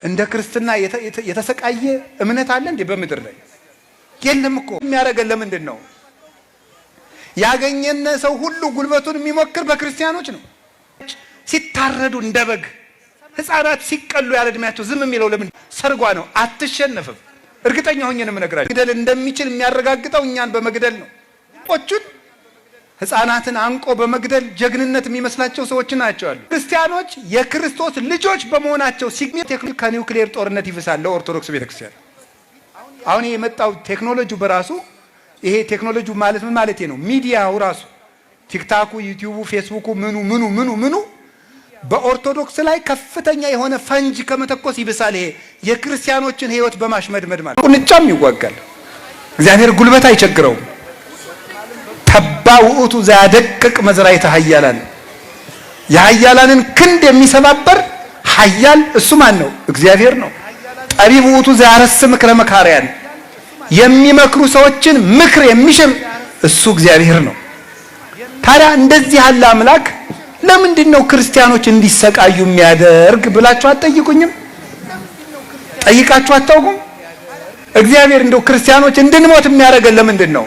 እንደ ክርስትና የተሰቃየ እምነት አለ እንዴ በምድር ላይ? የለም እኮ። የሚያደርገን ለምንድን ነው? ያገኘነ ሰው ሁሉ ጉልበቱን የሚሞክር በክርስቲያኖች ነው። ሲታረዱ እንደ በግ፣ ህፃናት ሲቀሉ ያለ እድሜያቸው ዝም የሚለው ለምን? ሰርጓ ነው። አትሸነፍም። እርግጠኛ ሆኜ ነው የምነግራችሁ። መግደል እንደሚችል የሚያረጋግጠው እኛን በመግደል ነው። ቆቹን ህፃናትን አንቆ በመግደል ጀግንነት የሚመስላቸው ሰዎች ናቸው ያሉ። ክርስቲያኖች የክርስቶስ ልጆች በመሆናቸው ከኒውክሌር ጦርነት ይብሳል ለኦርቶዶክስ ቤተክርስቲያን። አሁን ይሄ የመጣው ቴክኖሎጂው በራሱ፣ ይሄ ቴክኖሎጂው ማለት ምን ማለት ነው? ሚዲያው ራሱ ቲክታኩ፣ ዩቲዩቡ፣ ፌስቡኩ፣ ምኑ ምኑ ምኑ ምኑ በኦርቶዶክስ ላይ ከፍተኛ የሆነ ፈንጅ ከመተኮስ ይብሳል። ይሄ የክርስቲያኖችን ህይወት በማሽመድመድ ማለት ቁንጫም ይዋጋል። እግዚአብሔር ጉልበት አይቸግረውም። ተባ ውእቱ ዘያደቅቅ መዝራዕተ ኃያላን፣ የኃያላንን ክንድ የሚሰባበር ኃያል እሱ ማን ነው? እግዚአብሔር ነው። ጠቢብ ውእቱ ዘያረስዕ ምክረ መካርያን፣ የሚመክሩ ሰዎችን ምክር የሚሽር እሱ እግዚአብሔር ነው። ታዲያ እንደዚህ ያለ አምላክ ለምንድን ነው ክርስቲያኖች እንዲሰቃዩ የሚያደርግ ብላችሁ አትጠይቁኝም? ጠይቃችሁ አታውቁም? እግዚአብሔር እንደው ክርስቲያኖች እንድንሞት የሚያደርገን ለምንድን ነው?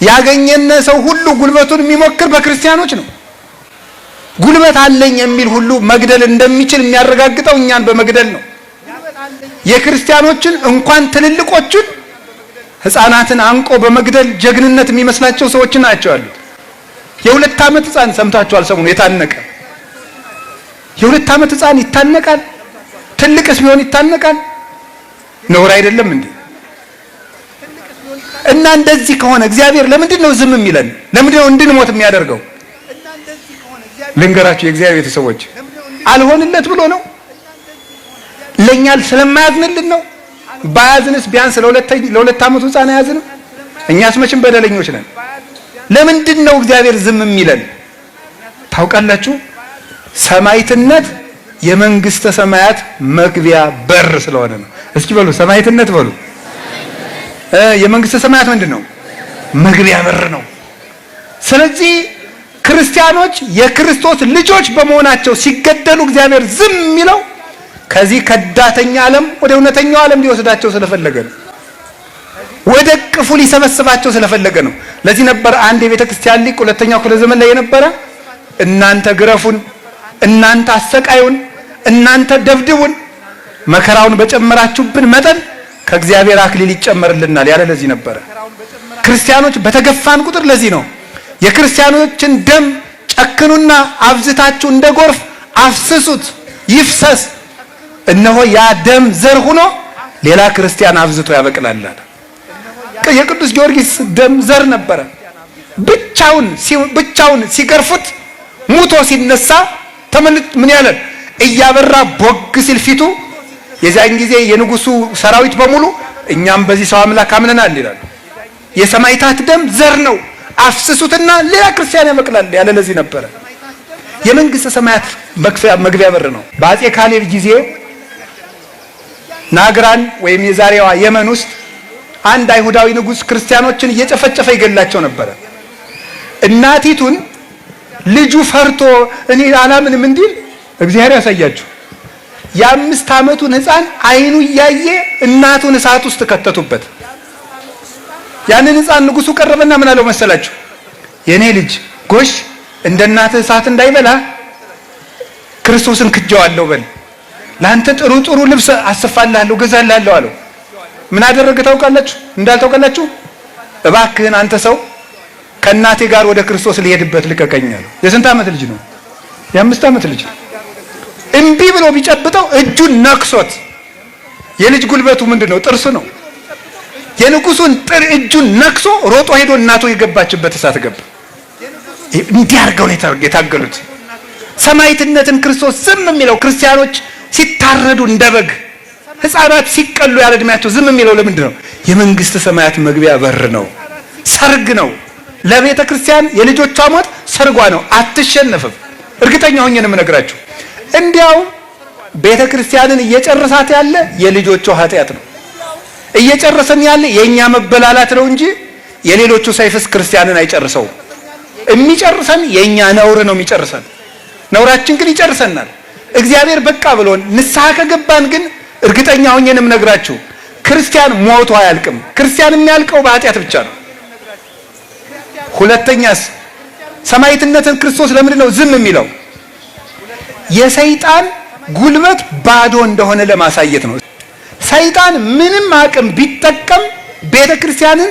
ያገኘነ ሰው ሁሉ ጉልበቱን የሚሞክር በክርስቲያኖች ነው። ጉልበት አለኝ የሚል ሁሉ መግደል እንደሚችል የሚያረጋግጠው እኛን በመግደል ነው። የክርስቲያኖችን እንኳን ትልልቆቹን ህፃናትን አንቆ በመግደል ጀግንነት የሚመስላቸው ሰዎች ናቸው ያሉት። የ2 ዓመት ህፃን ሰምታችኋል፣ ሰሞኑን የታነቀ የ2 ዓመት ህፃን ይታነቃል። ትልቅስ ቢሆን ይታነቃል። ነውር አይደለም እንዴ? እና እንደዚህ ከሆነ እግዚአብሔር ለምንድን ነው ዝም የሚለን? ለምንድን ነው እንድንሞት የሚያደርገው? ልንገራችሁ የእግዚአብሔር ቤተሰቦች፣ አልሆንለት ብሎ ነው? ለኛ ስለማያዝንልን ነው? ባያዝንስ ቢያንስ ለ2 ዓመቱ ህፃን አያዝንም? እኛስ መቼም በደለኞች ነን። ለምንድን ነው እግዚአብሔር ዝም የሚለን? ታውቃላችሁ፣ ሰማዕትነት የመንግስተ ሰማያት መግቢያ በር ስለሆነ ነው። እስኪ በሉ ሰማዕትነት በሉ። የመንግስተ ሰማያት ምንድን ነው? መግቢያ በር ነው። ስለዚህ ክርስቲያኖች የክርስቶስ ልጆች በመሆናቸው ሲገደሉ እግዚአብሔር ዝም የሚለው ከዚህ ከዳተኛ ዓለም ወደ እውነተኛው ዓለም ሊወስዳቸው ስለፈለገ ነው። ወደ ቅፉ ሊሰበስባቸው ስለፈለገ ነው። ለዚህ ነበር አንድ የቤተ ክርስቲያን ሊቅ 2ኛው ክፍለ ዘመን ላይ የነበረ እናንተ ግረፉን፣ እናንተ አሰቃዩን፣ እናንተ ደብድቡን፣ መከራውን በጨመራችሁብን መጠን ከእግዚአብሔር አክሊል ይጨመርልናል ያለ ለዚህ ነበረ። ክርስቲያኖች በተገፋን ቁጥር ለዚህ ነው የክርስቲያኖችን ደም ጨክኑና አብዝታችሁ እንደ ጎርፍ አፍስሱት፣ ይፍሰስ፣ እነሆ ያ ደም ዘር ሆኖ ሌላ ክርስቲያን አብዝቶ ያበቅላል። የቅዱስ ጊዮርጊስ ደም ዘር ነበረ። ብቻውን ሲገርፉት ሙቶ ሲነሳ ተመልጥ ምን ያለ እያበራ ቦግ ሲል ፊቱ፣ የዚያን ጊዜ የንጉሱ ሰራዊት በሙሉ እኛም በዚህ ሰው አምላክ አምነናል ይላሉ። የሰማዕታት ደም ዘር ነው፣ አፍስሱትና ሌላ ክርስቲያን ያበቅላል ያለ ለዚህ ነበረ። የመንግስተ ሰማያት መግቢያ በር ነው። በአፄ ካሌብ ጊዜ ናግራን ወይም የዛሬዋ የመን ውስጥ አንድ አይሁዳዊ ንጉስ ክርስቲያኖችን እየጨፈጨፈ ይገላቸው ነበረ። እናቲቱን ልጁ ፈርቶ እኔ አላምንም እንዲል እግዚአብሔር ያሳያችሁ። የ5 ዓመቱን ህፃን አይኑ እያየ እናቱን እሳት ውስጥ ከተቱበት። ያንን ህፃን ንጉሱ ቀረበና ምን አለው መሰላችሁ? የኔ ልጅ ጎሽ እንደ እናትህ እሳት እንዳይበላ ክርስቶስን ክጀዋለሁ በል፣ ላንተ ጥሩ ጥሩ ልብስ አሰፋልሃለሁ፣ ገዛልሃለሁ አለው። ምን አደረገ ታውቃላችሁ? እንዳልታውቃላችሁ እባክህን አንተ ሰው ከእናቴ ጋር ወደ ክርስቶስ ልሄድበት ልቀቀኝ አለው። የስንት ዓመት ልጅ ነው? የ5 ዓመት ልጅ ነው። እምቢ ብሎ ቢጨብጠው እጁን ነክሶት፣ የልጅ ጉልበቱ ምንድነው? ጥርሱ ነው። የንጉሱን ጥር እጁን ነክሶ ሮጦ ሄዶ እናቱ የገባችበት እሳት ገባ። እንዲህ አድርገው ነው የታገሉት። ሰማዕትነትን ክርስቶስ ዝም የሚለው ክርስቲያኖች ሲታረዱ እንደ በግ፣ ህፃናት ሲቀሉ ያለ እድሜያቸው ዝም የሚለው ለምንድን ነው? የመንግስተ ሰማያት መግቢያ በር ነው፣ ሰርግ ነው። ለቤተ ክርስቲያን የልጆቿ ሞት ሰርጓ ነው። አትሸነፍም። እርግጠኛ ሆኜ ነው የምነግራችሁ። እንዲያውም ቤተ ክርስቲያንን እየጨረሳት ያለ የልጆቿ ኃጢአት ነው። እየጨረሰን ያለ የኛ መበላላት ነው እንጂ የሌሎቹ ሰይፍስ ክርስቲያንን አይጨርሰውም። የሚጨርሰን የኛ ነውር ነው የሚጨርሰን። ነውራችን ግን ይጨርሰናል። እግዚአብሔር በቃ ብሎን ንስሐ ከገባን ግን እርግጠኛ ሆኜ ነው የምነግራችሁ፣ ክርስቲያን ሞቶ አያልቅም። ክርስቲያን የሚያልቀው በኃጢአት ብቻ ነው። ሁለተኛስ ሰማዕትነትን ክርስቶስ ለምንድን ነው ዝም የሚለው? የሰይጣን ጉልበት ባዶ እንደሆነ ለማሳየት ነው። ሰይጣን ምንም አቅም ቢጠቀም ቤተ ክርስቲያንን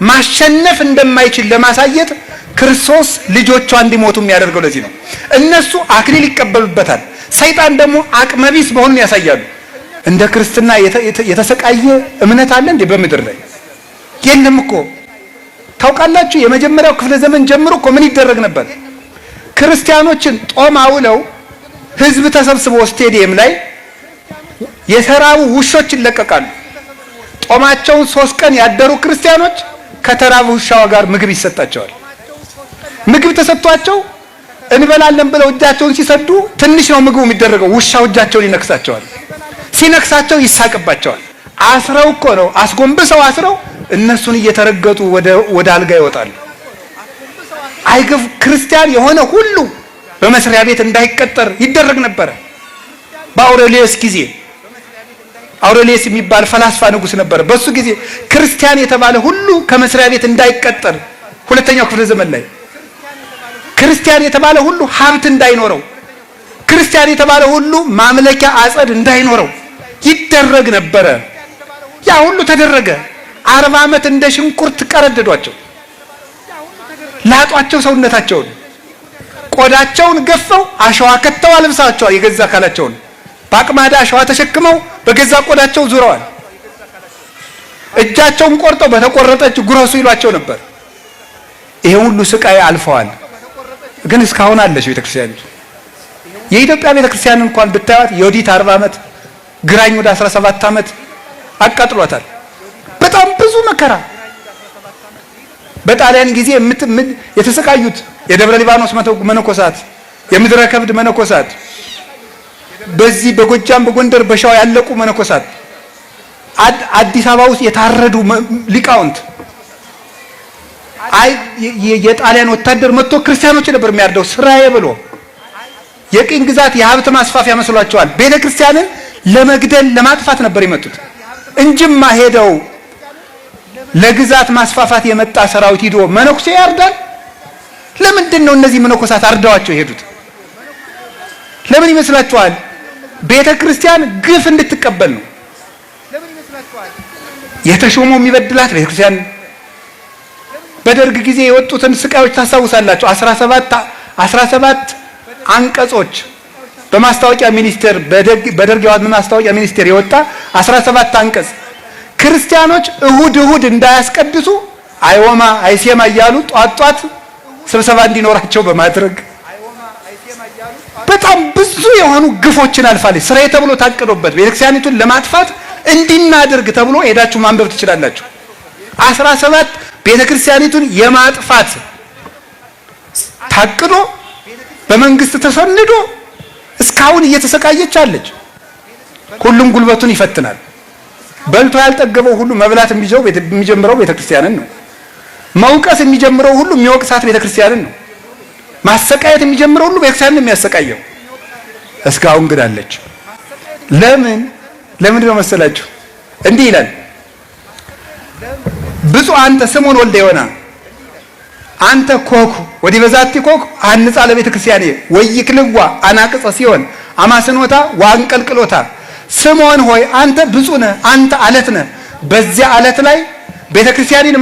ማሸነፍ እንደማይችል ለማሳየት ክርስቶስ ልጆቿ እንዲሞቱ የሚያደርገው ለዚህ ነው። እነሱ አክሊል ይቀበሉበታል፣ ሰይጣን ደግሞ አቅመቢስ መሆኑን ያሳያሉ። እንደ ክርስትና የተሰቃየ እምነት አለ እንዴ በምድር ላይ? የለም እኮ። ታውቃላችሁ፣ የመጀመሪያው ክፍለ ዘመን ጀምሮ እኮ ምን ይደረግ ነበር? ክርስቲያኖችን ጦም አውለው ህዝብ ተሰብስቦ ስቴዲየም ላይ የተራቡ ውሾች ይለቀቃሉ። ጦማቸውን 3 ቀን ያደሩ ክርስቲያኖች ከተራቡ ውሻዋ ጋር ምግብ ይሰጣቸዋል። ምግብ ተሰጥቷቸው እንበላለን ብለው እጃቸውን ሲሰዱ ትንሽ ነው ምግቡ የሚደረገው፣ ውሻው እጃቸውን ይነክሳቸዋል። ሲነክሳቸው ይሳቅባቸዋል። አስረው እኮ ነው አስጎንብሰው አስረው እነሱን እየተረገጡ ወደ አልጋ ይወጣሉ። አይገፍ ክርስቲያን የሆነ ሁሉ በመስሪያ ቤት እንዳይቀጠር ይደረግ ነበረ። በአውሬሊየስ ጊዜ አውሬሊየስ የሚባል ፈላስፋ ንጉስ ነበረ። በሱ ጊዜ ክርስቲያን የተባለ ሁሉ ከመስሪያ ቤት እንዳይቀጠር፣ ሁለተኛው ክፍለ ዘመን ላይ ክርስቲያን የተባለ ሁሉ ሀብት እንዳይኖረው፣ ክርስቲያን የተባለ ሁሉ ማምለኪያ አጸድ እንዳይኖረው ይደረግ ነበረ። ያ ሁሉ ተደረገ። 40 ዓመት እንደ ሽንኩርት ቀረደዷቸው፣ ላጧቸው ሰውነታቸውን፣ ቆዳቸውን ገፈው አሸዋ ከተው አልብሳቸዋል። የገዛ አካላቸውን በአቅማዳ አሸዋ ተሸክመው በገዛ ቆዳቸው ዙረዋል። እጃቸውን ቆርጠው በተቆረጠች ጉረሱ ይሏቸው ነበር። ይሄ ሁሉ ስቃይ አልፈዋል። ግን እስካሁን አለች ቤተክርስቲያን። የኢትዮጵያ ቤተክርስቲያን እንኳን ብታዩት የወዲት 40 ዓመት፣ ግራኝ ወደ 17 ዓመት አቃጥሏታል። በጣም ብዙ መከራ። በጣሊያን ጊዜ የተሰቃዩት የደብረ ሊባኖስ መነኮሳት፣ የምድረ ከብድ መነኮሳት፣ በዚህ በጎጃም በጎንደር በሸዋ ያለቁ መነኮሳት፣ አዲስ አበባ ውስጥ የታረዱ ሊቃውንት፣ አይ የጣሊያን ወታደር መጥቶ ክርስቲያኖች ነበር የሚያርደው ስራዬ ብሎ። የቅኝ ግዛት የሀብት ማስፋፊያ መስሏቸዋል። ቤተ ክርስቲያንን ለመግደል ለማጥፋት ነበር የመጡት እንጂማ ሄደው ለግዛት ማስፋፋት የመጣ ሰራዊት ሂዶ መነኩሴ ያርዳል? ለምንድን ነው እነዚህ መነኮሳት አርደዋቸው የሄዱት? ለምን ይመስላችኋል? ቤተ ክርስቲያን ግፍ እንድትቀበል ነው። የተሾመው የሚበድላት ቤተ ክርስቲያን። በደርግ ጊዜ የወጡትን ስቃዮች ታስታውሳላችሁ። 17 አንቀጾች በማስታወቂያ ሚኒስቴር፣ በደርግ ማስታወቂያ ሚኒስቴር የወጣ 17 አንቀጽ፣ ክርስቲያኖች እሁድ እሁድ እንዳያስቀድሱ አይወማ አይሴማ እያሉ ጧት ጧት ስብሰባ እንዲኖራቸው በማድረግ በጣም ብዙ የሆኑ ግፎችን አልፋለች። ስራዬ ተብሎ ታቅዶበት ቤተክርስቲያኒቱን ለማጥፋት እንዲናደርግ ተብሎ ሄዳችሁ ማንበብ ትችላላችሁ። 17 ቤተክርስቲያኒቱን የማጥፋት ታቅዶ በመንግስት ተሰንዶ እስካሁን እየተሰቃየች አለች። ሁሉም ጉልበቱን ይፈትናል። በልቶ ያልጠገበው ሁሉ መብላት የሚጀምረው ቤተክርስቲያንን ነው። መውቀስ የሚጀምረው ሁሉ የሚወቅሳት ቤተክርስቲያንን ነው። ማሰቃየት የሚጀምረው ሁሉ ቤተክርስቲያንን የሚያሰቃየው። እስካሁን ግን አለች። ለምን ለምንድን ነው መሰላችሁ? እንዲህ ይላል፣ ብፁዕ አንተ ስምዖን ወልደ ዮና አንተ ኮኩ ወዲበ ዛቲ ኮኩ አሐንጻ ለቤተ ክርስቲያኔ ወይክልዋ አናቅጸ ሲሆን አማስኖታ ወአንቀልቅሎታ። ስምዖን ሆይ አንተ ብፁዕ ነህ፣ አንተ አለት ነህ። በዚያ አለት ላይ ቤተ ክርስቲያኔን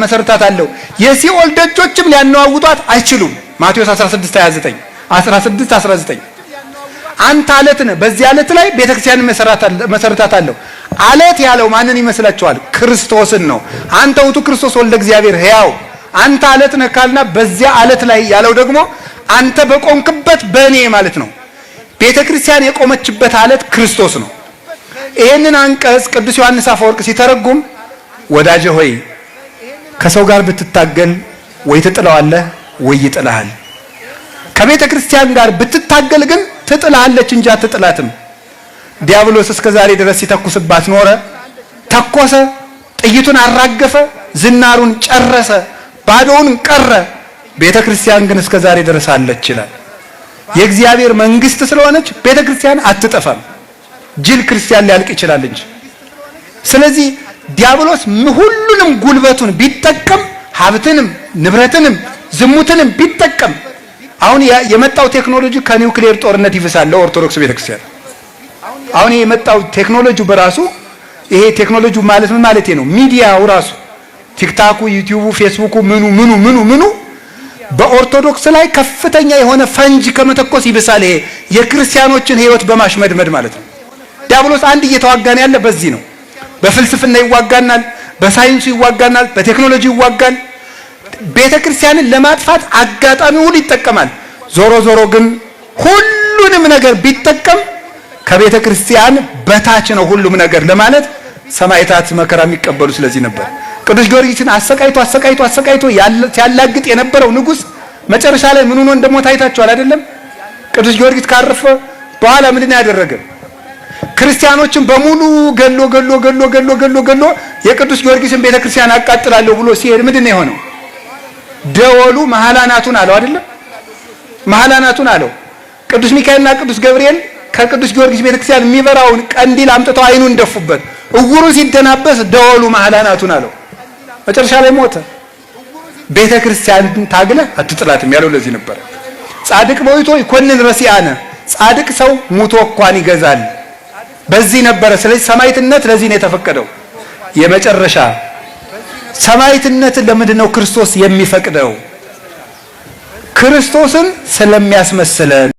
መሰረታታለሁ፣ የሲኦል ደጆችም ሊያነዋውጧት አይችሉም። ማቴዎስ 16 29፣ 16 19። አንተ አለት ነህ፣ በዚያ አለት ላይ ቤተ ክርስቲያንን መሰረታታለሁ። አለት ያለው ማንን ይመስላችኋል? ክርስቶስን ነው። አንተ ውእቱ ክርስቶስ ወልደ እግዚአብሔር ሕያው፣ አንተ አለት ነህ ካልና በዚያ አለት ላይ ያለው ደግሞ አንተ በቆምክበት በእኔ ማለት ነው። ቤተ ክርስቲያን የቆመችበት አለት ክርስቶስ ነው። ይሄንን አንቀጽ ቅዱስ ዮሐንስ አፈወርቅ ሲተረጉም፣ ወዳጄ ሆይ ከሰው ጋር ብትታገል ወይ ትጥለዋለህ ወይ ይጥልሃል። ከቤተ ክርስቲያን ጋር ብትታገል ግን ትጥልሃለች እንጂ አትጥላትም። ዲያብሎስ እስከ ዛሬ ድረስ ሲተኩስባት ኖረ። ተኮሰ፣ ጥይቱን አራገፈ፣ ዝናሩን ጨረሰ፣ ባዶውን ቀረ። ቤተ ክርስቲያን ግን እስከ ዛሬ ድረስ አለች ይላል። የእግዚአብሔር መንግስት ስለሆነች ቤተ ክርስቲያን አትጠፋም። ጅል ክርስቲያን ሊያልቅ ይችላል እንጂ። ስለዚህ ዲያብሎስ ሁሉንም ጉልበቱን ቢጠቀም፣ ሀብትንም፣ ንብረትንም፣ ዝሙትንም ቢጠቀም፣ አሁን የመጣው ቴክኖሎጂ ከኒውክሌር ጦርነት ይብሳል ለኦርቶዶክስ ቤተክርስቲያን። አሁን የመጣው ቴክኖሎጂ በራሱ፣ ይሄ ቴክኖሎጂ ማለት ምን ማለት ነው? ሚዲያው ራሱ ቲክታኩ፣ ዩቲዩቡ፣ ፌስቡኩ፣ ምኑ ምኑ ምኑ ምኑ በኦርቶዶክስ ላይ ከፍተኛ የሆነ ፈንጅ ከመተኮስ ይብሳል። ይሄ የክርስቲያኖችን ሕይወት በማሽመድመድ ማለት ነው። ዲያብሎስ አንድ እየተዋጋን ያለ በዚህ ነው። በፍልስፍና ይዋጋናል፣ በሳይንሱ ይዋጋናል፣ በቴክኖሎጂ ይዋጋል። ቤተ ክርስቲያንን ለማጥፋት አጋጣሚ ሁሉ ይጠቀማል። ዞሮ ዞሮ ግን ሁሉንም ነገር ቢጠቀም ከቤተ ክርስቲያን በታች ነው ሁሉም ነገር ለማለት ሰማዕታት መከራ የሚቀበሉ ስለዚህ ነበር። ቅዱስ ጊዮርጊስን አሰቃይቶ አሰቃይቶ አሰቃይቶ ሲያላግጥ የነበረው ንጉሥ መጨረሻ ላይ ምን ሆኖ እንደሞተ አይታችኋል አይደለም? ቅዱስ ጊዮርጊስ ካረፈ በኋላ ምንድን ነው ያደረገ? ክርስቲያኖችን በሙሉ ገሎ ገሎ ገሎ ገሎ ገሎ ገሎ የቅዱስ ጊዮርጊስን ቤተክርስቲያን አቃጥላለሁ ብሎ ሲሄድ ምንድን ነው የሆነው? ደወሉ መሀል አናቱን አለው አይደለም? መሀል አናቱን አለው። ቅዱስ ሚካኤልና ቅዱስ ገብርኤል ከቅዱስ ጊዮርጊስ ቤተክርስቲያን የሚበራውን ቀንዲል አምጥተው አይኑን ደፉበት። እውሩ ሲደናበስ ደወሉ መሀል አናቱን አለው። መጨረሻ ላይ ሞተ። ቤተ ክርስቲያን ታግለህ አትጥላትም ያለው ለዚህ ነበር። ጻድቅ በይቶ ይኮንን ረሲአነ፣ ጻድቅ ሰው ሙቶ እንኳን ይገዛል። በዚህ ነበረ። ስለዚህ ሰማዕትነት ለዚህ ነው የተፈቀደው። የመጨረሻ ሰማዕትነትን ለምንድን ነው ክርስቶስ የሚፈቅደው? ክርስቶስን ስለሚያስመስለን።